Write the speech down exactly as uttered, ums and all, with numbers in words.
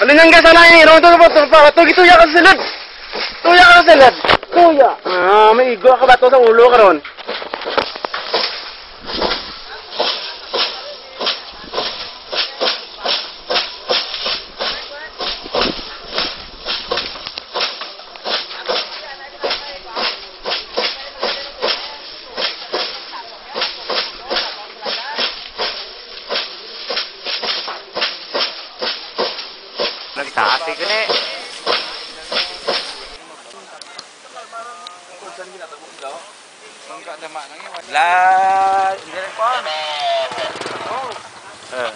Pinangga sana ini, ron to, to, to, to, to, gituya ka sa silid. Tuya ka sa silid. Tuya. Ah, may igo ka bato sa ulo karon. Nagtaas eh, gani. La, hindi rin po. Oh. Eh.